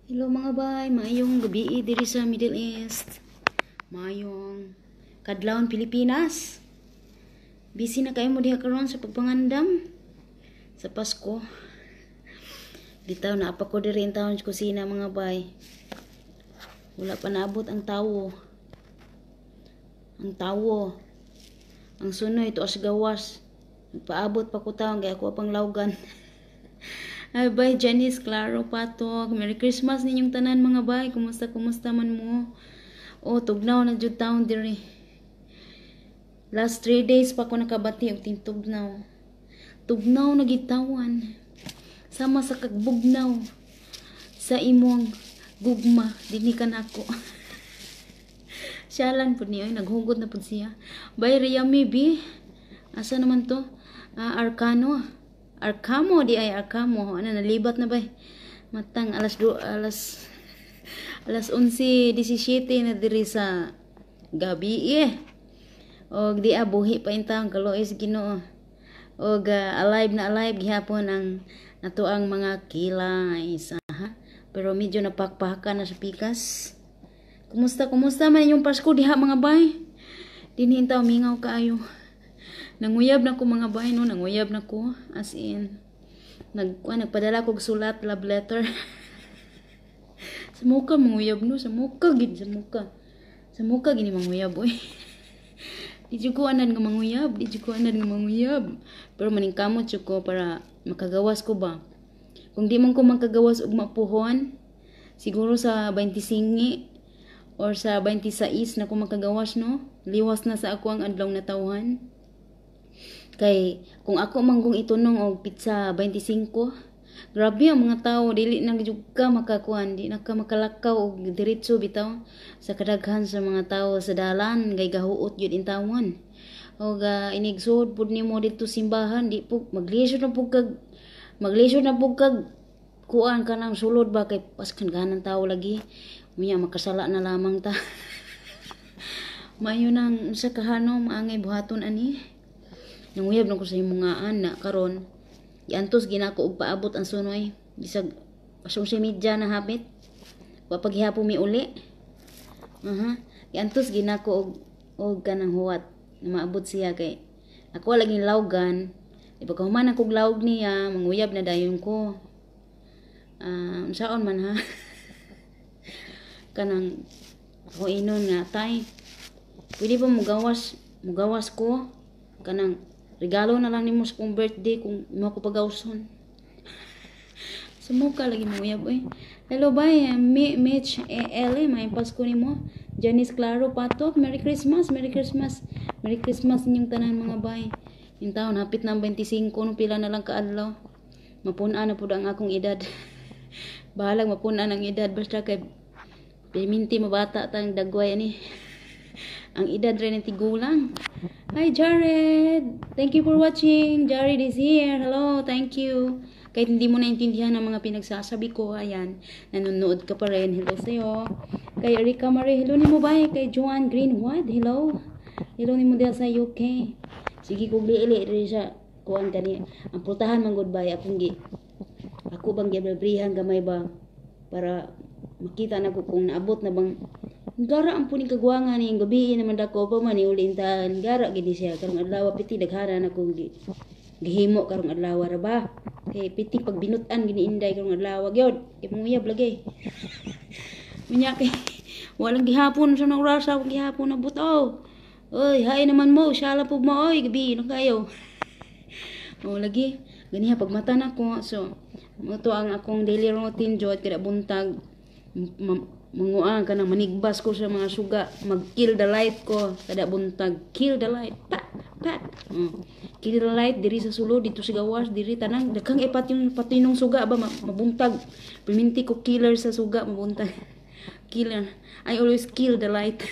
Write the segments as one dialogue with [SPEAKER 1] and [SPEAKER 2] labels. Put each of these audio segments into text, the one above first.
[SPEAKER 1] Hello, mga bay, maayong gabi diri sa Middle East. Maayong kadlawon, Pilipinas. Busy na kayo mo diha karon sa pagpangandam sa Pasko. Bitaw na pa ko diri in taon sa kusina, mga bay. Wala pa naabot ang tawo. Ang tawo. Ang sunoy to as gawas. Nagpaabot pa ko taon kay ako pang lawgan. Ay, bye, Janice Claro Patok. Merry Christmas ninyong tanan, mga bay. Kumusta, kumusta man mo? Oh, tugnaw na jud taon diri. Last 3 days pa ko nakabati og tingtugnaw. Tugnaw na gitawan. Sama sa kagbugnaw sa imong gugma dinhi kanako. Siyalan pud niya, naghugot na pud siya. Bye, Riami B. Asa naman to? Ah, Arcano. Arcamo di ay Arcamo. Ano, nalibat na bay. Matang alas do alas alas 11:17 na diri sa gabi eh. Og di a buhi pa intang kaluoy Ginoo. Og alive na alive gihapon ang nato ang mga kilay sa ha. Pero medyo napakpakan na sa pikas. Kumusta, kumusta man inyong Pasko diha, mga bay? Dinhi intaw mingaw kaayo. Nanguyab na ko, mga bay, no, nanguyab na ko as in nagpadala kog sulat, love letter. Sa muka manguyab, no, sa muka gid, sa muka. Sa muka gini manguyab oy. Di jud ko anad nga manguyab, di jud ko anad nga manguyab. Pero maningkamot jud ko para makagawas ko ba. Kung di man ko makagawas og mapuhon, siguro sa 25 or sa 26 na ko makagawas, no. Liwas na sa ako ang adlaw na tawhan. Kay kung ako manggong itunong og petsa 25, grabe ang mga tao, dili na jud ka makakuan, di na ka makalakaw og diretso bitaw sa kadaghan sa mga tao sa dalan kay gahuot jud intawon. Og inigsuod pud nimo didto simbahan, di po maglisod na pud kag kuan kanang sulod ba kay paskan ganan tao lagi. Unya makasala na lamang ta. Maayo nang unsa kahano maangay buhaton ani. Nanguyab na ko sa imong ngaan na karon. Giantos ginako og paabot ang sunoy. Bisag social media na hapit. Wa paghihapon mi uli. Aha. Giantos ginako og kanang huwat na maabot siya kay ako lagi lawgan. Di pagkahuman akong lawg niya, manguyab na dayon ko. Unsaon man ha? Kanang ako inon nga, "Tay, pwede ba mugawas ko? Kanang regalo na lang nimo sa kong birthday kung mo ko pagawson." Sa muka lagi manguyab oy. Hello, bye, Mitch L, may Pasko nimo. Janice Claro Patok, Merry Christmas, Merry Christmas. Merry Christmas inyong tanan, mga bay. Yung taon hapit na ang 25 no, pila na lang kaadlaw. Mapun-an na pud ang akong edad. Bahalag mapun-an ang edad basta kay piminti mabata tang dagway ani. Ang edad rin ng tigulang. Hi, Jared! Thank you for watching. Jared is here. Hello, thank you. Kahit hindi mo naintindihan ang mga pinagsasabi ko, ayan, nanonood ka pa rin. Hello sa'yo. Kay Erika Marie, hello nimo bay. Kay Joanne Greenwood, hello. Hello nimo diha sa UK. Sige kog liili diri sa kuan kani. Ang pultahan man gud bay akong gi ako bang giabrihan gamay ba para makita na ko kung naabot na bang gara ang puning kagwangan ni gabi naman dako pa man ni intahan gara gini siya karong adlaw. Piti daghana na kong gi gihimo karong adlaw ra ba kay piti pag binutan gini inday karong adlaw gyud kay manguyab lagi unya kay walang gihapon sa nang rasa akong gihapon na butaw. Oy, hay naman mo, syala po mo, oy, gabi na kayo. Oh, lagi ganiha pag mata na ko. So mo to ang akong daily routine jud kada buntag. Manguan ka nang manigbas ko sa mga suga, mag kill the light ko kada buntag, kill the light, pat pat. Kill the light diri sa sulod, dito sa gawas, diri tanang daghang ipat yung patinong suga ba mabuntag. Piminti ko killer sa suga mabuntag. Killer. I always kill the light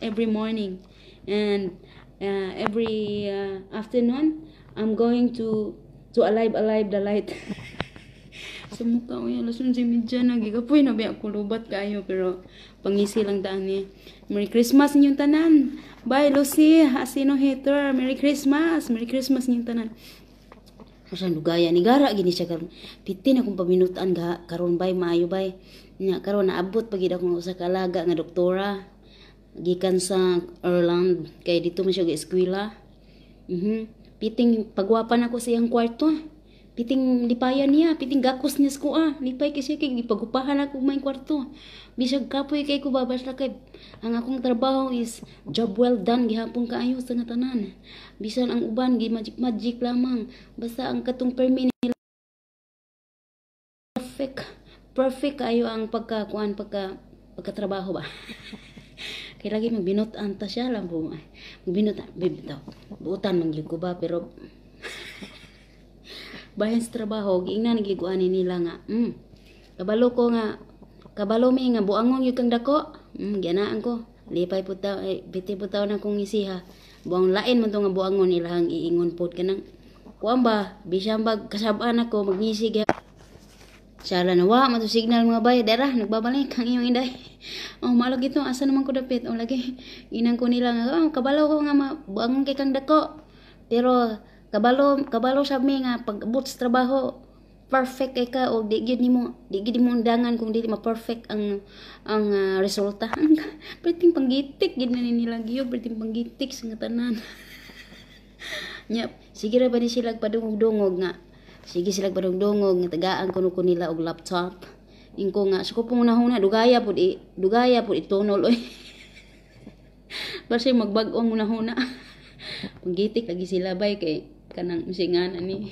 [SPEAKER 1] every morning and every afternoon I'm going to alive alive the light. Sa mukha ko yan, alas 11:30 na, gigapoy na biya ako, lubat kayo, pero pangisi lang daan ni. Merry Christmas inyong tanan. Bye, Lucy, Asino hater. Merry Christmas. Merry Christmas inyong tanan. Usa dugaya ni gara gini siya karon. Pitin akong paminutan ga karon, bay, maayo bay. Nya karon naabot pa gid akong usa ka alaga nga doktora gikan sa Ireland kay dito man siya eskwela. Piting pagwapa nako sa iyang kwarto. Piting lipayan niya, piting gakos niya sa kuha. Lipay kay siya kay gipagupahan ako may kwarto. Bisag kapoy kay ko ba, basta kay ang akong trabaho is job well done gihapon kaayo sa nga tanan. Bisan ang uban gi magic magic lamang, basta ang katong permi nila perfect. Perfect kaayo ang pagka kuan, pagkatrabaho ba. Kay lagi magbinut-an ta siya lang po. Magbinut bitaw. Buutan man gyud ko ba, pero bahin sa trabaho giingnan gyud ani nila nga kabalo ko nga kabalo mi nga buangon gyud kang dako. Gianaan ko. Lipay pud ta eh, biti pud taon akong isiha. Buang lain man to nga buangon ilahang iingon pod kanang kuan ba, bisan bag kasab-an ako magngisi gyud. Sala na wa man signal, mga bay, dara nagbabalik ang iyong inday. Oh, malog ito, asa naman ko dapit? Oh, lagi. Inang ko nila nga, oh, kabalo ko nga buangon kay kang dako. Pero kabalo kabalo sab mi nga pag abot sa trabaho perfect kay ka o di gyud nimo undangan kung dili ma-perfect ang resulta. Perting panggitik gid na ni nila giyo, perting panggitik sa nga tanan. Nya, sige ra ba ni sila padungog-dungog nga. Sige sila padungog nga tagaan kuno ko nila og laptop. Ingko nga sa ko pong unahuna dugaya pud itunol oy. Basta magbag-o ang unahuna. Panggitik lagi sila bay kay kanang singan ani.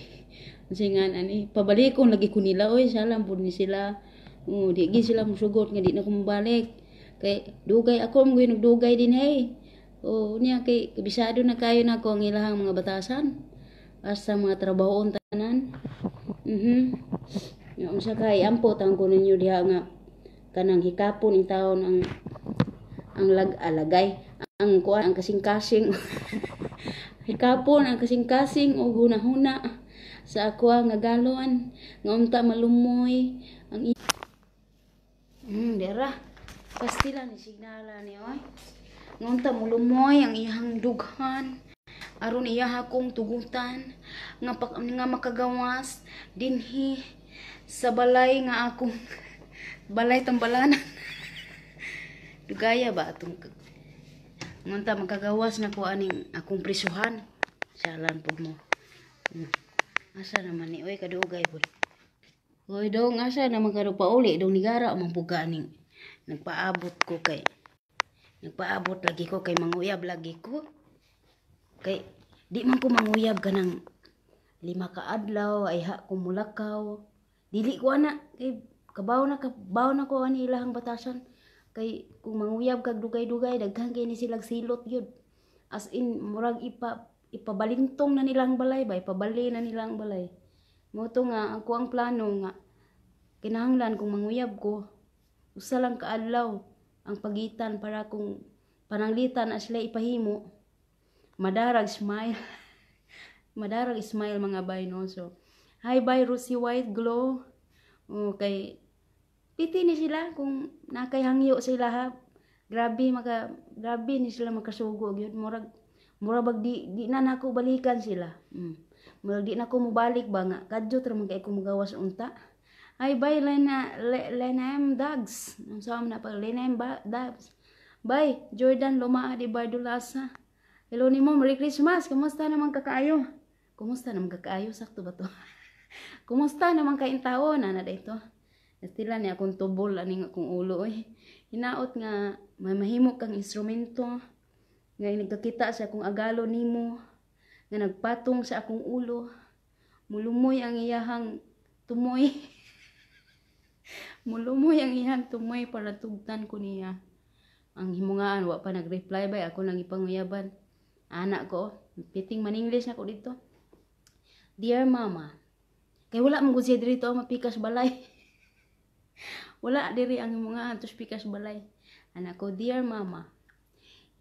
[SPEAKER 1] Singan ani pabalikon lagi ko nila oy, salam pud ni sila. Oh, di gi sila musugot nga di na ko mobalik. Kay dugay ako mo nagdugay din hey. Oh, niya kay kabisado na kayo na ko ang ilahang mga batasan. Asa mga trabahoon tanan. Ya, unsa kay ampo tang ko ninyo diha nga kanang hikapon in taon ang lag alagay ang kuan, ang kasing-kasing, hikapon ang kasing-kasing og hunahuna sa ako nga galon nga unta malumoy ang dira pastila ni signala ni oy, nga unta mulumoy ang iyang dughan aron iya akong tugutan nga pak, nga makagawas dinhi sa balay nga akong balay tambalanan. Dugaya ba atong ngunta makagawas na ko aning akong prisuhan. Salan pud mo. Asa naman ni oy, kadugay pud. Oy dong, asa naman karo pauli dong, nigara man pud ka aning nagpaabot ko kay nagpaabot lagi ko kay manguyab lagi ko. Kay di man ko manguyab kanang 5 ka adlaw ay ha ko mulakaw. Dili ko ana kay kabaw na ko ani ilahang batasan. Kay kung manguyab kag dugay-dugay, daghan kay ni silag silot gyud. As in murag ipabalintong na nilang balay ba, ipabali na nilang balay. Mo to nga ako ang plano nga kinahanglan kung manguyab ko usa lang ka adlaw ang pagitan para kung pananglitan na sila ipahimo madarag smile, madarag smile, mga bay, no? So hi bye, Rosie White Glow. Okay, piti ni sila kung nakay hangyo sila ha, grabe ni sila makasugo gyud, murag bag di na nako balikan sila. Murag di na ko mobalik ba nga kadyot ra man kay ko mogawas unta. Ay bye, Lena Lena M Dags, unsa man na pa Lena M Dags. Bye, Jordan Lumaa di Bardolasa. Hello nimo, Merry Christmas. Kumusta naman kakaayo? Kumusta naman kakaayo? Sakto ba to? Kumusta naman kay taon ana dito? Nastila ni akong tubol aning akong ulo oy. Hinaot nga may mahimo kang instrumento nga nagkakita sa akong agalo nimo nga nagpatong sa akong ulo. Mulumoy ang iyahang tumoy. Mulumoy ang iyahang tumoy para tugtan ko niya. Ang himungaan wa pa nag-reply bay, ako nang ipanguyaban. Anak ko, piting man English na ko dito. Dear Mama, kay wala man gud siya diri to mapikas balay. Wala diri ang himungaan tos pikas balay. Anak ko, "Dear Mama,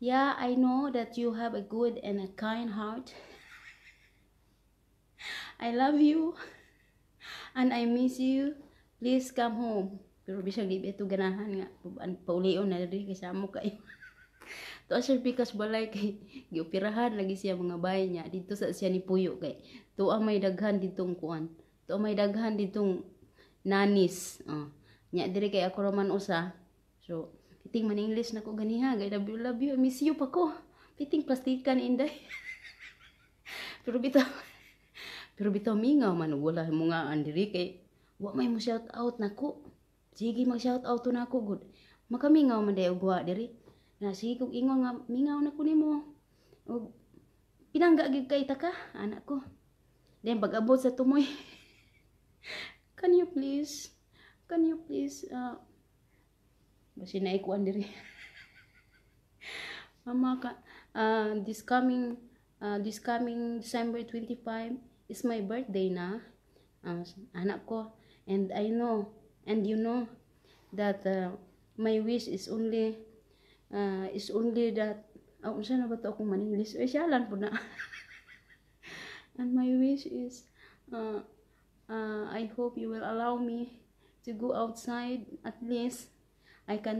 [SPEAKER 1] yeah, I know that you have a good and a kind heart. I love you and I miss you. Please come home." Pero bisag di ito ganahan nga paulion na diri kay samo kayo. To sa pikas balay kay gioperahan lagi siya, mga bay niya. Dito sa siya ni Puyo kay Tuwa may daghan ditong kuan. Tuwa may daghan ditong nannies. Oh. Nya diri kay ako raman usa. So, piting man English nako ganiha. I love you, love you. I miss you pa ko. Piting plastikan, inday. Pero bitaw mingaw man og wala mo nga diri kay wa may mo shout out nako. Sige, mag shout out to nako gud. Makamingaw man day og wa diri. Na sige kog ingon nga mingaw na ko nimo. Og pinangga gyud kay ta ka, anak ko. Then pag-abot sa tumoy, "Can you please, basi na ikuan diri. Mama ka, this coming December 25 is my birthday na." Anak ko, "And I know, and you know that my wish is only that," oh, unsa na ba to akong man-English? Eh, siya lang po na. "And my wish is, I hope you will allow me to go outside. At least I can